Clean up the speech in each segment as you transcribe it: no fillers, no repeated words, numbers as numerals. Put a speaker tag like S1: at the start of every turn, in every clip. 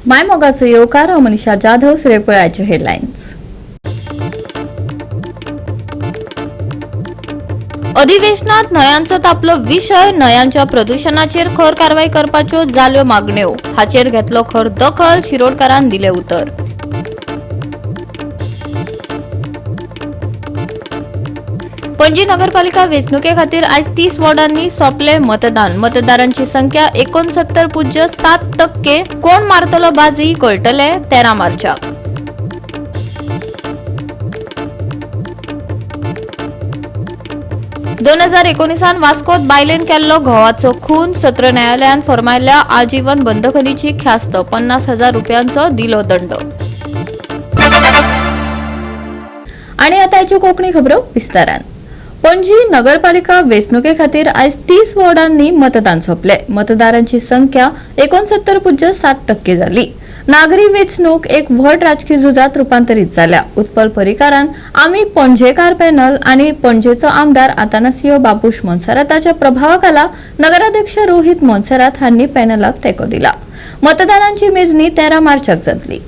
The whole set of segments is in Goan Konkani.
S1: मायमोगाचो येवकार. हांव मनीषा जाधव. सुरेपळाच्यो हेडलायन्स. अधिवेशनात न्हंयांचो तापलो विशय. न्हंयांच्या प्रदुशणाचेर खर कारवाय करपाच्यो जाल्यो मागण्यो. हाचेर घेतलो खर दखल. शिरोडकारान दिले उतर. पणजी नगरपालिका वेंचणुके खातीर आयज 30 वॉर्डांनी सोंपले मतदान. मतदारांची संख्या 69.7%. कोण मारतलो बाजी कळटले 13 मार्चाक. 2019 वास्कोत बायलेन केल्लो घोवाचो खून. सत्र न्यायालयान फर्मायल्या आजीवन बंदखणीची ख्यास्त. 50,000 रुपयांचो दिलो दंड. आणि आता याच्यो कोंकणी खबरो विस्तारान. पणजी नगरपालिका वेंचणुके खातीर आयज 30 वॉर्डांनी मतदान सोंपले. मतदारांची संख्या 69.7% जाली. नागरी वेंचणूक एक व्हड राजकी झुजात रुपांतरीत जाल्या. उत्पल पर्रीकारान आमी पणजेकार पॅनल आनी पणजेचो आमदार आतानासियो बाबूश मोन्सेराताच्या प्रभावाखाला नगराध्यक्ष रोहित मोन्सेरात हांणी पॅनलाक तेंको दिला. मतदानांची मेजणी 13 मार्चाक जातली.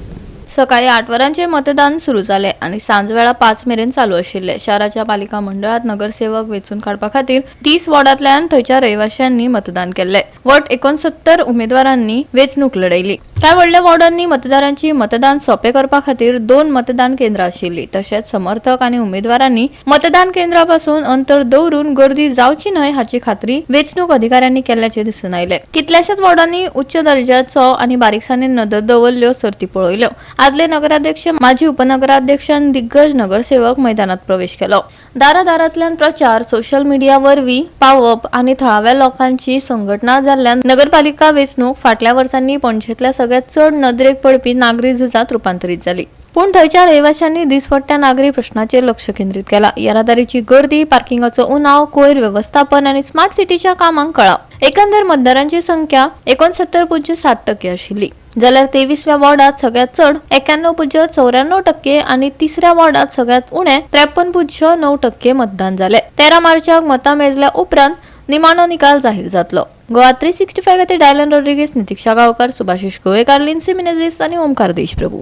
S1: सकाळी 8 वरांचेर मतदान सुरू जालें आनी सांजवेळा 5 मेरेन चालू आशिल्लें. शाराच्या पालिका मंडळात नगरसेवक वेंचून काडपा खातीर 30 वॉर्डांतल्यान थंयच्या रहिवाशांनी मतदान केल्लें. वट 69 उमेदवारांनी वेंचणूक लढयली. कांय व्हडल्या वॉर्डांनी मतदारांची मतदान सोंपें करपा खातीर 2 मतदान केंद्रां आशिल्लीं. तशेंच समर्थक आनी उमेदवारांनी मतदान केंद्रा पासून अंतर दवरून गर्दी जावची न्हय हाची खात्री वेंचणूक अधिकाऱ्यांनी केल्ल्याचें दिसून आयलें. कितल्याशाच वॉर्डांनी उच्च दर्जाचो आनी बारीकसाणेन नदर दवरल्यो सर्ती पळयल्यो. आदले नगराध्यक्ष, माजी उपनगराध्यक्ष आनी दिग्गज नगरसेवक मैदानात प्रवेश केलो. दारादारांतल्यान प्रचार, सोशल मिडिया वरवीं पावप आनी थळाव्या लोकांची संघटना जाल्ल्यान नगरपालिका वेंचणूक फाटल्या वर्सांनी पणजेंतल्या सगळ्यात चड नदरेक पडपी नागरी झुजात रुपांतरीत जाली. पूण थंयच्या रहिवाशांनी दिसपट्ट्या नागरी प्रश्नाचेर लक्ष केंद्रीत केला. येरादारीची गर्दी, पार्किंगाचो उणाव, कोयर वेवस्थापन आनी स्मार्ट सिटीच्या कामांक कळाव. एकंदर मतदारांची संख्या 69.7% आशिल्ली, जाल्यार 23व्या वॉर्डात सगळ्यात चड 91.94% आनी तिसऱ्या वॉर्डात सगळ्यात उणे 53.9% मतदान जाले. 13 मार्चाक मतां मेजल्या उपरांत निमाणो निकाल जाहीर जातलो. गोवा 365 खातीर डायलन रॉड्रिगीस, नितिक्षा गांवकार, सुभाषिश गोवेकार, लिन्सी मिनेझिस आनी ओमकार देशप्रभू.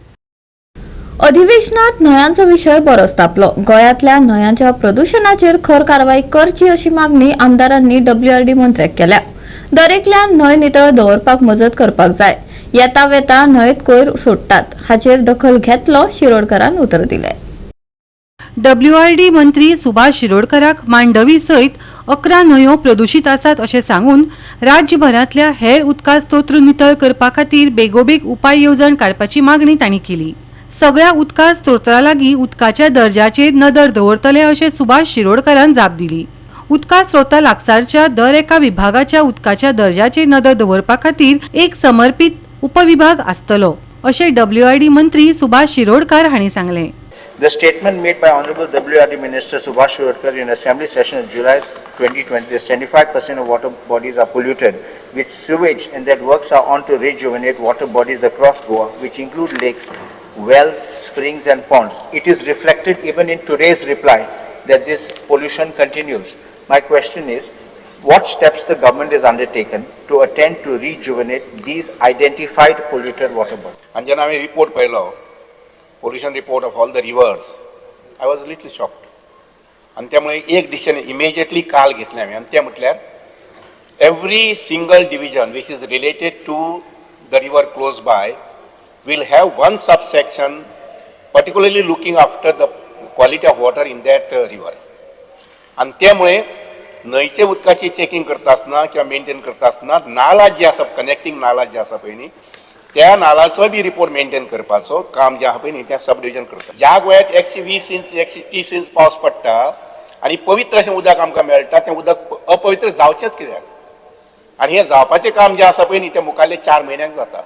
S1: अधिवेशनात न्हंयांचो विशय बरोच तापलो. गोंयांतल्या न्हंयांच्या प्रदुशणाचेर खर कारवाय करची अशी मागणी आमदारांनी डब्ल्यूआरडी मंत्र्याक केल्या. दरेकल्यान न्हंय नितळ दवरपाक मजत करपाक जाय. येता वेता न्हंयत कोयर सोडटात, हाचेर दखल घेतलो. शिरोडकरान उतर दिलें.
S2: डब्ल्यूआरडी मंत्री सुभाष शिरोडकराक मांडवी सयत 11 न्हंयो प्रदुशीत आसात अशें सांगून राज्यभरांतल्या हेर उदका स्त्रोत नितळ करपा खातीर बेगोबेग उपाय येवजण काडपाची मागणी तांणी केली. सगळ्या उदका स्त्रोता लागीं उदकाच्या दर्जाचेर नदर दवरतले अशें सुभाष शिरोडकरान जाप दिली. उदका स्रोता लागसारच्या दर एका विभागाच्या उदकाच्या दर्जाचेर नदर दवरपा खातीर एक समर्पीत उपविभाग आसतलो अशें डब्ल्यूआरडी मंत्री सुभाष शिरोडकर हांणी सांगलें.
S3: The statement made by Honorable WRD Minister Subhash Shirodkar in Assembly session in July 2020 that 75% of water bodies are polluted with sewage and that works are on to rejuvenate water bodies across Goa, which include lakes, wells, springs and ponds. It is reflected even in today's reply that this pollution continues. My question is, what steps the government has undertaken to attend to rejuvenate these identified polluted water bodies?
S4: आनी जेन्ना हांवें रिपोर्ट पळयलो, pollution report of all the rivers, I was little shocked. आनी त्यामुळे एक डिसिजन इमिजिएटली काल घेतलें हांवें आनी तें म्हटल्यार every single division which is related to the river close by will have one subsection particularly looking after the quality of water in that river. आनी त्यामुळे न्हंयचे उदकाची चॅकिंग करता आसतना किंवा मेंटेन करता आसतना नाला जी आसा, कनेक्टींग नाला जी आसा पळय न्ही, त्या नालाचोय बी रिपोर्ट मेंटेन करपाचो काम जें आहा पळय न्ही, तें सब डिविजन करता. ज्या गोंयांत 120 इंच, 130 इंच पावस पडटा आनी पवित्र अशें उदक आमकां मेळटा, तें उदक अपवित्र जावचेंच कित्याक? आनी हें जावपाचें काम जें आसा पळय न्ही, तें मुखारले 4 म्हयन्यांक जाता.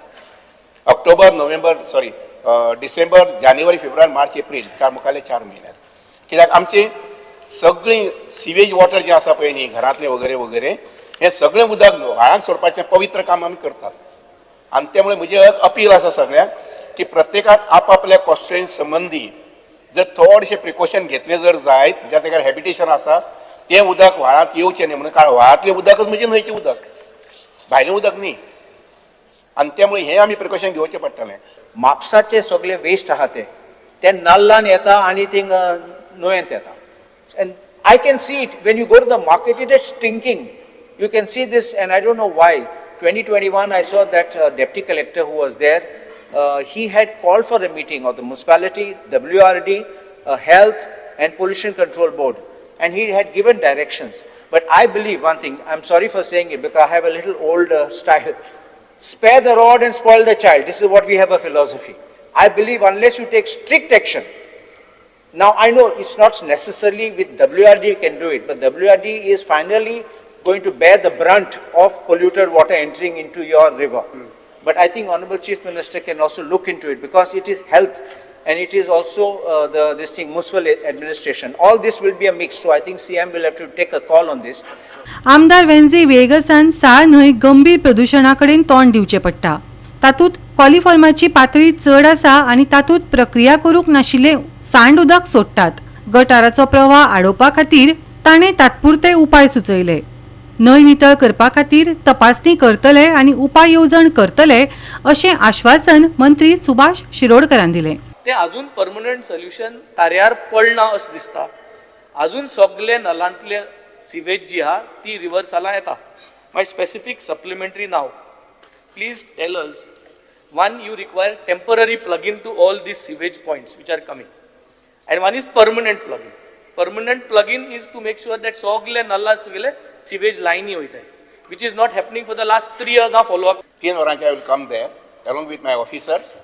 S4: ऑक्टोबर, नोव्हेंबर, सॉरी, डिसेंबर, जानेवारी, फेब्रुवारी, मार्च, एप्रील, चार मुखारले 4 म्हयन्यात. कित्याक आमची सगळीं सिवेज वॉटर जें आसा पळय न्ही, घरांतलें वगैरे वगैरे, हें सगळें उदक व्हाळांत सोडपाचें पवित्र काम आमी करतात. आनी त्यामुळे म्हजें एक अपील आसा सगळ्यांक की प्रत्येकान आपापल्या कॉन्स्टिट्युएन्सी संबंदी जर थोडेशें प्रिकॉशन घेतलें जर जायत, ज्या जाग्यार हॅबिटेशन आसा तें उदक व्हाळांत येवचें न्ही म्हणून. कारण व्हाळांतलें उदकच म्हणजे न्हंयचें उदक, भायलें उदक न्ही. आनी त्यामुळे हें आमी प्रिकॉशन घेवचें पडटलें.
S3: म्हापसाचे सगळे वेस्ट आहा ते ते नाल्लान येता आनी थिंग न्हंयेंत येता. And I can see it when you go to the market, it is stinking. You can see this, and I don't know why. 2021 I saw that deputy collector who was there, he had called for a meeting of the municipality, WRD, health and pollution control board, and he had given directions. But I believe one thing, I'm sorry for saying it because I have a little old style. Spare the rod and spoil the child. This is what we have a philosophy. I believe unless you take strict action. Now I know it's not necessarily with WRD you can do it, but WRD is finally going to bear the brunt of polluted water entering into your river. But I think Honorable Chief Minister can also look into it, because it is health and it is also the this thing municipal administration. All this will be a mix. So I think CM will have to take a call on this.
S2: आमदार वेन्झी वेगसान साळ न्हंय गंभीर प्रदुशणा कडेन तोंड दिवचें पडटा. तातूंत कॉलिफॉर्माची पातळी चड आसा आनी तातूंत प्रक्रिया करूंक नाशिल्लें सांड उदक सोडटात. गटाराचो प्रवाह आडोवपा खातीर ताणें तात्पुरते उपाय सुचयले. न्हंय नितळ करपा खातीर तपासणी करतले आनी उपाय येवजण करतले अशें आश्वासन मंत्री सुभाष शिरोडकरान दिलें.
S5: ते अजून परमनंट सोल्युशन ताऱ्यार पडना अशें दिसता. अजून सगळे नलांतले सिवेज जी आहा ती रिवर्साला येता. My specific supplementary now, please tell us, one, you require temporary plug-in to all these sewage points which are coming, and one is permanent plug-in. Permanent plug-in is to make sure that सगळे नल्लास तुगेले सिवेज लायनी वयताय, which is not happening for the last 3 years. हांव follow up
S4: 3 वरांचे I will come there along with my officers.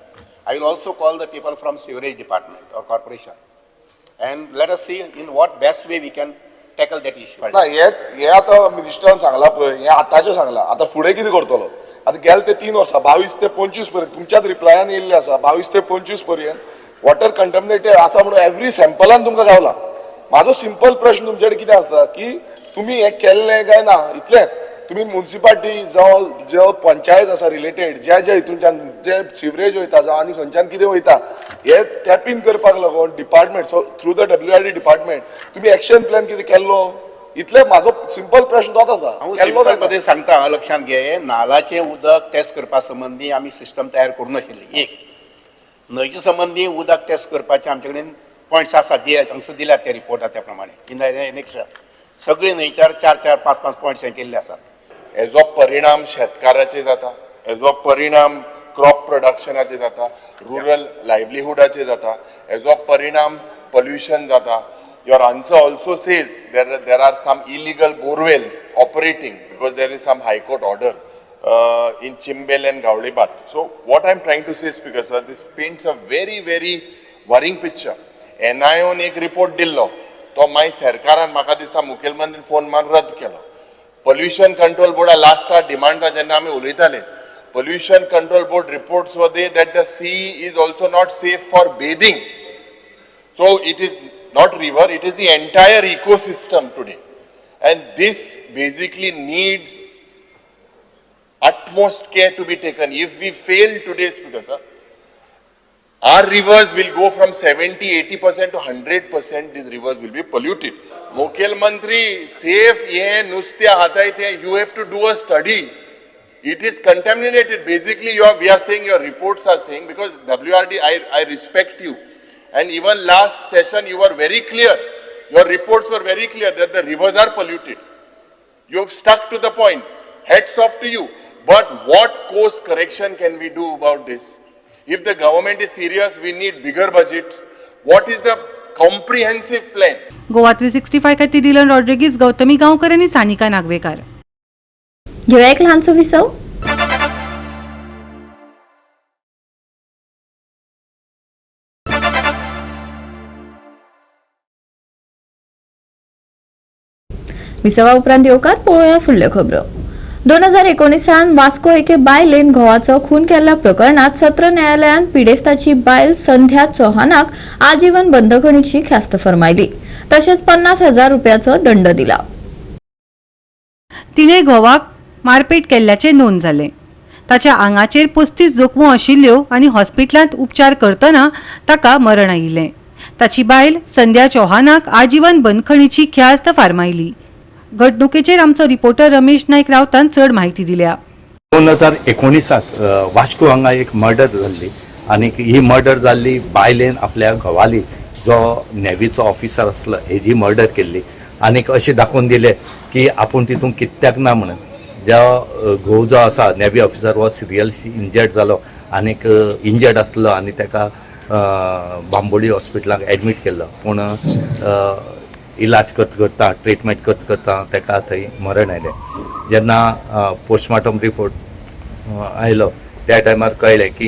S4: I will also call the people from sewerage department or corporation and let us see in what best way we can tackle that issue.
S6: ना हे आतां मिनिस्टरान सांगलां पळय, हें आतांचें सांगलां, आतां फुडें कितें करतलो? आतां गेले ते 3 वर्सां 22 ते 25 पर्यंत तुमच्याच रिप्लायान येयल्लें आसा, 22 ते 25 पर्यंत वॉटर कंटॅमिनेटेड आसा म्हणून एवरी सॅम्पलान तुमकां गावला. म्हाजो सिंपल प्रश्न तुमचे कडेन कितें आसा की तुमी हें केल्लें काय ना इतलेंच. तुमी मुन्सिपालिटी जावं ज्यो पंचायत आसा रिलेटेड ज्या ज्या हितूनच्यान जे सिवरेज वयता जावं आनी खंयच्यान कितें वयता हे टॅपीन करपाक लागून department, so through the WRD department तुमी एक्शन प्लॅन कितें केल्लो? इतले म्हाजो सिंपल प्रश्न तोच आसा.
S4: हांव सिंपल पद्दतीन सांगता, लक्षांत घे. नालाचें उदक टेस्ट करपा संबंदी आमी सिस्टम तयार करूं नाशिल्ली. एक न्हंयचे संबंदी उदक टेस्ट करपाचें आमचे कडेन पॉयंट्स आसा, हांगसर दिल्यात ते रिपोर्टा त्या प्रमाणे इन नेक्स्ट सगळे न्हंयच्यार 4 4 5 5 पॉयंट्स हें केल्ले आसात.
S7: हेजो परिणाम शेतकाराचेर जाता, हेजो परिणाम क्रॉप प्रोडक्शनाचेर जाता, रुरल लायवलीहुडाचेर जाता, हेजो परिणाम पोल्युशन जाता. Your answer also says there are some illegal borewells operating because there is some high court order in Chimbel and Gavlibat. So what I am trying to say, speaker sir, this paints a very very worrying picture. एनआयओन एक रिपोर्ट दिल्लो तो मागीर सरकारान म्हाका दिसता मुखेलमंत्रीन फोन मारून रद्द केलो. पोल्युशन कंट्रोल बोर्डा लास्टा डिमांडा जेन्ना आमी उलयताले, pollution control board reports were they that the sea is also not safe for bathing. So it is not river, it is the entire ecosystem today, and this basically needs utmost care to be taken. If we fail today, Speaker sir, our rivers will go from 70-80% to 100%. These rivers will be polluted. Mukhyamantri, safe ye नुस्ते आहाताय ते, you have to do a study. It is contaminated. Basically, we are saying, your reports are saying, because WRD, I respect you. And even last session, you were very clear. Your reports were very clear that the rivers are polluted. You have stuck to the point. Hats off to you. But what course correction can we do about this? If the government is serious, we need bigger budgets. What is the comprehensive plan?
S2: Goa 365 खातीर डिलन रॉड्रिगीज, गौतमी गांवकर आनी सानिका नागवेकार.
S1: घेवया एक ल्हानसो विसव. विसवा उपरांत येवकार पळोवया फुडल्यो खबरो. 2019 वास्को एके बायलेन घोवाचो खून केल्ल्या प्रकरणात सत्र न्यायालयान पिडेस्ताची बायल संध्या चौहानाक आजीवन बंदखणीची ख्यास्त फर्मायली, तशेंच 50,000 रुपयाचो दंड दिला.
S2: तिणे घोवाक मारपेट केल्ल्याचें नोंद जालें. ताच्या आंगाचेर 35 जखमो आशिल्ल्यो आनी हॉस्पिटलांत उपचार करतना ताका मरण आयिल्लें. ताची बायल संध्या चौहानाक आजीवन बंदखणीची ख्यास्त फर्मायली. घडणुकेचेर आमचो रिपोर्टर रमेश नायक रावतान चड म्हायती दिल्या.
S8: 2019 वास्को हांगा एक मर्डर जाल्ली आनी ही मर्डर जाल्ली बायलेन आपल्या घोवाली जो नेवीचो ऑफिसर आसलो हेजी मर्डर केल्ली आनीक अशें दाखोवन दिलें की आपूण तितून कित्याक ना म्हणून. जो घोव जो आसा नेवी ऑफिसर हो सिरियसली इंजर्ड जालो आनीक इंजर्ड आसलो आनी ताका बांबोळी हॉस्पिटलाक एडमीट केल्लो, पूण इलाज करता करता ट्रिटमेंट करता करता ताका थंय मरण आयलें. जेन्ना पोस्टमार्टम रिपोर्ट आयलो त्या टायमार कळ्ळें की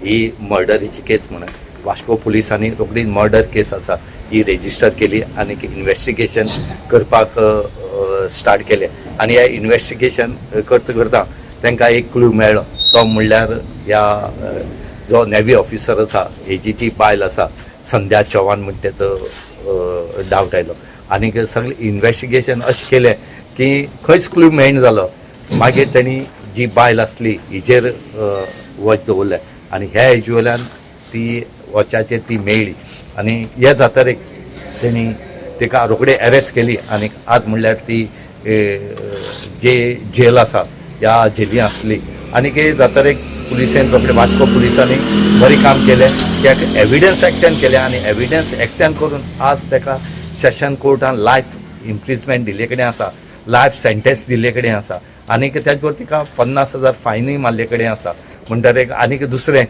S8: ही मर्डरीची केस म्हणून. वास्को पुलिसांनी रोखडी मर्डर केस आसा ही रेजिस्टर केली आनी इन्वेस्टिगेशन करपाक स्टार्ट केलें. आनी ह्या इन्वेस्टिगेशन करता करता तांकां एक क्लू मेळ्ळो, तो म्हणल्यार ह्या जो नेवी ऑफिसर आसा हेजी जी बायल आसा संध्या चौहान म्हण तेचो डावट आयलो. आनीक सगळें इन्वेस्टिगेशन अशें केलें की खंयच क्लू मेळना जालो. मागीर तेणी जी बायल आसली हिचेर वच दवरलें आनी ह्या हेजे वयल्यान ती वचाचेर ती मेळ्ळी आनी हे जातरीक तेणी तिका रोखडी अरेस्ट केली. आनी आज म्हणल्यार ती जे जेल आसा ह्या जेली आसली. आनी हे जातरीक पुलिसेन रोखडे वास्को पुलिसांनी बरें काम केलें, त्या एविडन्स एकठांय केलें आनी एविडन्स एकठांय करून आज ताका सेशन कोर्टान लायफ इम्प्रिजमेंट दिल्ले कडेन आसा, लायफ सेंटेन्स दिल्ले कडेन आसा आनीक त्याच बरोबर तिका 50,000 फायनूय मारले कडेन आसा. म्हणटरीर आनीक दुसरें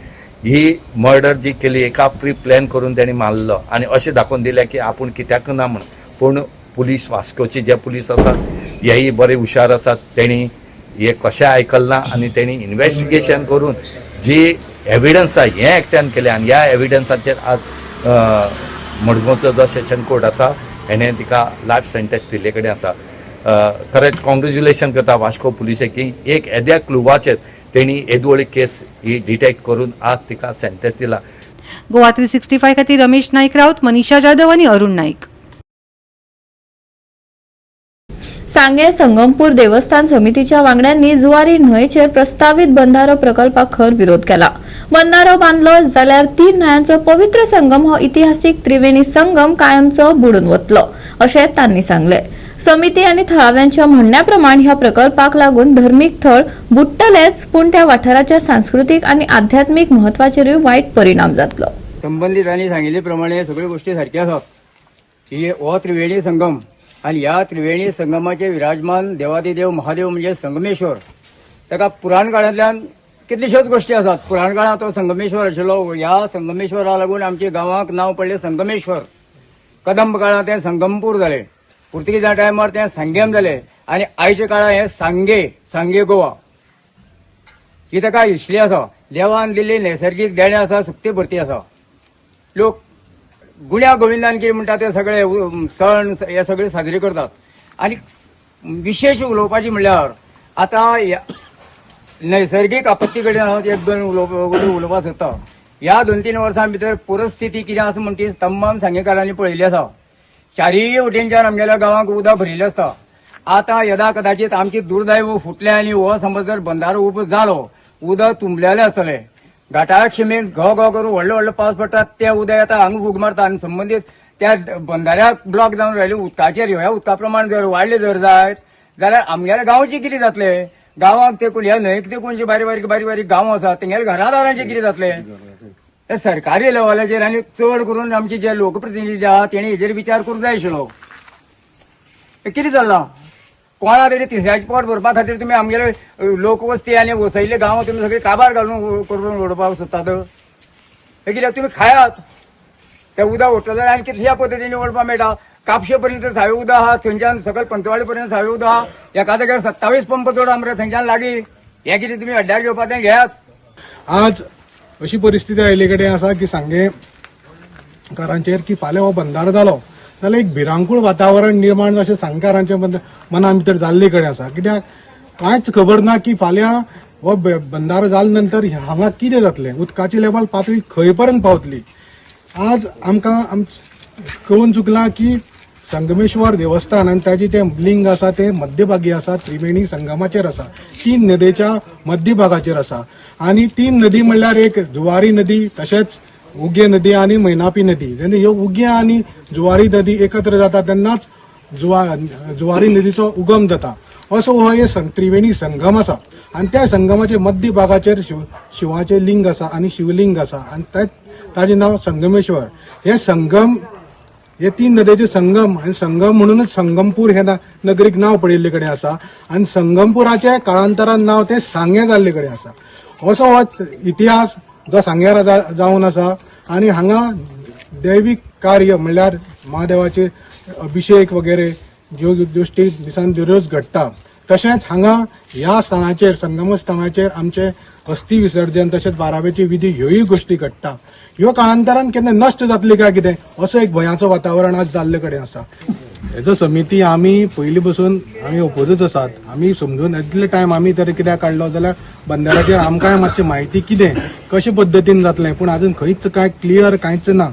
S8: ही मर्डर जी केली एका प्री प्लॅन करून तेणी मारलो आनी अशें दाखोवन दिलें की आपूण कित्याक ना म्हूण. पूण पुलीस वास्कोचे जे पुलीस आसात हेय बरे हुशार आसात, तेणी हे कशें आयकलें ना आनी तेणी इन्वेस्टिगेशन करून जी एविडन्स आसा हें एकट्यान केलें आनी ह्या एविडन्साचेर आज मडगांवचो जो सेशन कोर्ट आसा हेणें तिका लायफ सेंटेन्स दिल्ले कडेन आसा. खरेंच कॉंग्रेच्युलेशन करता वास्को पुलिसेक की एक येद्या क्लुवाचेर तेणी येदोळ केस ही डिटेक्ट करून आज तिका सेंटेन्स दिला.
S2: गोवा 365 खातीर रमेश नाईक राऊत, मनीषा जाधव आणि अरुण नाईक.
S1: सांगें संगमपूर देवस्थान समितीच्या वांगड्यांनी जुवारी न्हंयचेर प्रस्तावीत बंधारो प्रकल्पाक खर विरोध केला. बंधारो बांदलो जाल्यार 3 न्हंयांचो पवित्र संगम हो इतिहासीक त्रिवेणी संगम कायमचो बुडून वतलो अशें तांणी सांगलें. समिती आनी थळाव्यांच्या म्हणण्या प्रमाण ह्या प्रकल्पाक लागून धर्मीक थळ बुडटलेच, पूण त्या वाठाराच्या सांस्कृतीक आनी आध्यात्मीक म्हत्वाचेरूय वायट परिणाम जातलो.
S9: संबंधितांनी सांगिल्ले प्रमाणे सगळ्यो गोष्टी सारक्यो आसात. ही हो त्रिवेणी संगम आनी ह्या त्रिवेणी संगमाचे विराजमान देवादिदेव महादेव म्हणजे संगमेश्वर. ताका पुराण काळांतल्यान कितल्योश्योच गोष्टी आसात. पुराण काळांत तो संगमेश्वर आशिल्लो. ह्या संगमेश्वरा लागून आमच्या गांवाक नांव पडलें संगमेश्वर. कदंब काळांत तें संगमपूर जालें, पुर्तुगेजा टायमार तें सांगेम जालें आनी आयच्या काळार हें सांगे, सांगे गोवा ही ताका हिस्ट्री आसा. देवान दिल्ली नैसर्गीक देणें आसा, सुक्ती भरती आसा. लोक गुण्या गोविंदान कितें म्हणटा ते सगळे सण हे सगळे साजरे करतात. आनी विशेश उलोवपाचें म्हणल्यार आतां नैसर्गीक आपत्ती कडेन हांव एक दोन उलोवपाक सोदता. ह्या 2-3 वर्सां भितर परिस्थिती कितें आसा म्हण ती तमाम सांगेकारांनी पळयल्ली आसा. चारीय वटेनच्यान आमगेल्या गांवांक उदक भरिल्लें आसता. आतां यदा कदाचित आमची दुर्दैव फुटलें आनी हो समज जर बंधारो उबो जालो, उदक तुंबलेलें आसतलें. घाटा शिमेक घो घो करून व्हडलो व्हडलो पावस पडटा, ते उदक येता हांगा फूग मारता आनी संबंदीत त्या बंधाऱ्याक ब्लॉक जावन रायले उदकाचेर. ह्या उदका प्रमाण जर वाडलें जर जायत जाल्यार आमगेल्या गांवचें कितें जातलें? गांवाक तेकून ह्या न्हंयेक तेकून जे बारीक बारीक बारीक बारीक गांव आसात तेंगेल्या घरादारांचें कितें जातलें? हे सरकारी लेवलाचेर आनी चड करून आमचे जे लोकप्रतिनिधी आहा तेणी हेजेर विचार करूंक जाय आशिल्लो. हे कितें चल्लां? कोणा तरी तिसऱ्याचें पोट भरपा खातीर तुमी आमगेले लोकवस्ती आनी वसयल्ले गांव तुमी सगळे काबार घालून करून उडोवपाक सोदतात. हे कित्याक तुमी खायात ते उदक ओडटले जाल्यार आनी कितल्या पद्दतीन ओडपाक मेळटा. कापशे पर्यंत सावे उदक आहा, थंयच्यान सकयल पंचवाडे पर्यंत सावे उदक आहा. एका जाग्यार 27 पंप जोडा मरे थंयच्यान लागीं. हें कितें तुमी हड्ड्यार घेवपा तें घेयात.
S10: आज अशी परिस्थिती आयिल्ले कडेन आसा की सांगेकारांचेर की फाल्यां हो बंधारो जालो जाल्यार एक भिरांकूळ वातावरण निर्माण अशें सांगेकारांच्या मना भितर जाल्ले कडेन आसा. कित्याक कांयच खबर ना की फाल्यां हो बंधारो जाले नंतर हांगा कितें जातलें, उदकाची लेवल पातळी खंय पर्यंत पावतली. आज आमकां कळून चुकलां की संगमेश्वर देवस्थान आनी ताजें जें लिंग आसा तें मध्यभागी आसा, त्रिवेणी संगमाचेर आसा, 3 नदीच्या मध्यभागाचेर आसा. आनी 3 नदी म्हणल्यार एक जुवारी नदी, तशेंच उगे नदी आनी मैनापी नदी. जेन्ना ह्यो उगे आनी जुवारी नदी एकत्र जाता तेन्नाच जुवारी नदीचो उगम जाता. असो हो हे त्रिवेणी संगम आसा आनी त्या संगमाचे मध्य भागाचेर शिवाचें लिंग आसा आनी शिवलिंग आसा आनी ताजें नांव संगमेश्वर. हे संगम हे तीन नदयेचे संगम आनी संगम म्हणूनच संगमपूर हे नगरीक नांव पडिल्ले कडेन आसा आनी संगमपुराचे काळांतरान नांव तें सांगें जाल्ले कडेन आसा. असो हो इतिहास जो सांग्यार जावन आसा आनी हांगा दैवीक कार्य म्हणल्यार महादेवाचे अभिषेक वगैरे ज्यो गोश्टी दिसान दररोज घडटा. तशेंच हांगा ह्या स्थानाचेर संगम स्थानाचेर आमचे अस्थी विसर्जन तशेंच बारावेची विधी ह्योय गोश्टी घडटा. ह्यो काळांतरान केन्ना नश्ट जातली काय कितें असो एक भंयाचो वातावरण आज जाल्ले कडेन आसा. हेजो समिती आमी पयलीं बसून आमी ओपोजच आसात. आमी समजून इतले टायम आमी तर कित्याक काडलो जाल्यार बंदाऱ्याचेर आमकांय मातशी म्हायती कितें कशे पद्दतीन जातलें, पूण आजून खंयच कांय क्लियर कांयच ना,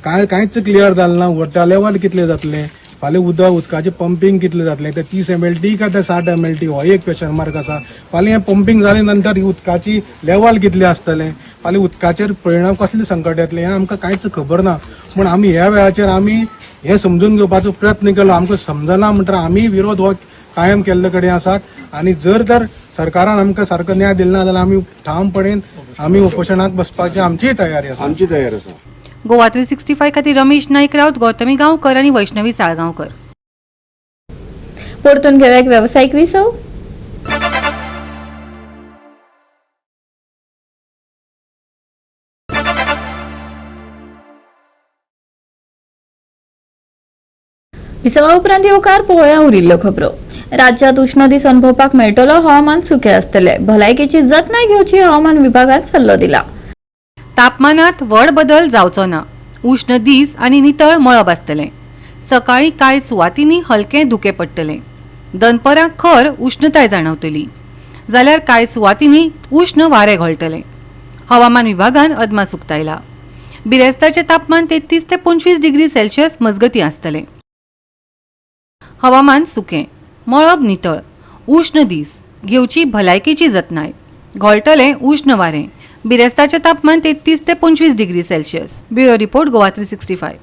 S10: कांयच क्लियर जालें ना. वॉटर लेवल कितलें जातलें, फाल्यां उदकाचें पंपींग कितलें जातलें, ते 30 MLD काय ते 60 MLD हो एक क्वेश्चन मार्क आसा. फाल्यां हें पंपींग जालें नंतर उदकाची लेवल कितलें आसतलें, फाल्यां उदकाचेर परिणाम कसले संकट येतलें हें आमकां कांयच खबर ना. पूण आमी ह्या वेळाचेर आमी हें समजून घेवपाचो प्रयत्न केलो. आमकां समजना म्हणटकीर आमी विरोध हो कायम केल्ले कडेन आसात आनी जर तर सरकारान आमकां सारको न्याय दिलो ना जाल्यार आमी ठामपणेन आमी उपोशणाक बसपाची आमचीय तयारी आसा.
S9: आमची तयारी आसा.
S2: गोवा 365 खातीर रमेश नाईक राऊत, गौतमी गांवकर आनी वैष्णवी साळगांवकर.
S1: परतून घेवया एक वेवसायीक विसव. विसवा उपरांत येवकार पळोवया उरिल्ल्यो खबरो. राज्यात उश्ण दीस अनुभवपाक मेळटलो, हवामान सुकें आसतलें, भलायकेची जतनाय घेवची हवामान विभागान सल्लो दिला.
S2: तापमानात व्हड बदल जावचो ना. उश्ण दीस आनी नितळ मळब आसतलें. सकाळी कांय सुवातींनी हलकें धुकें पडटलें. दनपरां खर उश्णताय जाणवतली जाल्यार कांय सुवातींनी उश्ण वारें घोळटलें. हवामान विभागान अदमास उक्तायला. बिरेस्तारचें तापमान 33 ते 25 डिग्री सेल्सियस मजगतीं आसतलें. हवामान सुकें, मळब नितळ, उश्ण दीस, घेवची भलायकेची जतनाय, घोळटलें उश्ण वारें. बिरेस्तारचें तापमान 33 ते 25 degree Celsius. Bureau report, Goa 365.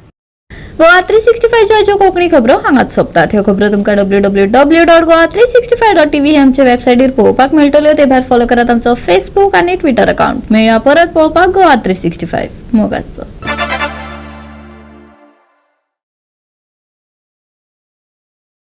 S1: Goa 365 ज्यो कोंकणी खबरो हांगाच सोंपतात. ह्यो खबरो तुमकां www.goa365.tv हे आमच्या वेबसायटीर पळोवपाक मेळटल्यो. ते भायर फॉलो करात आमचो फेसबूक आनी ट्विटर अकाउंट. मेळया परत पळोवपाक गोवा 365. मोगाचो.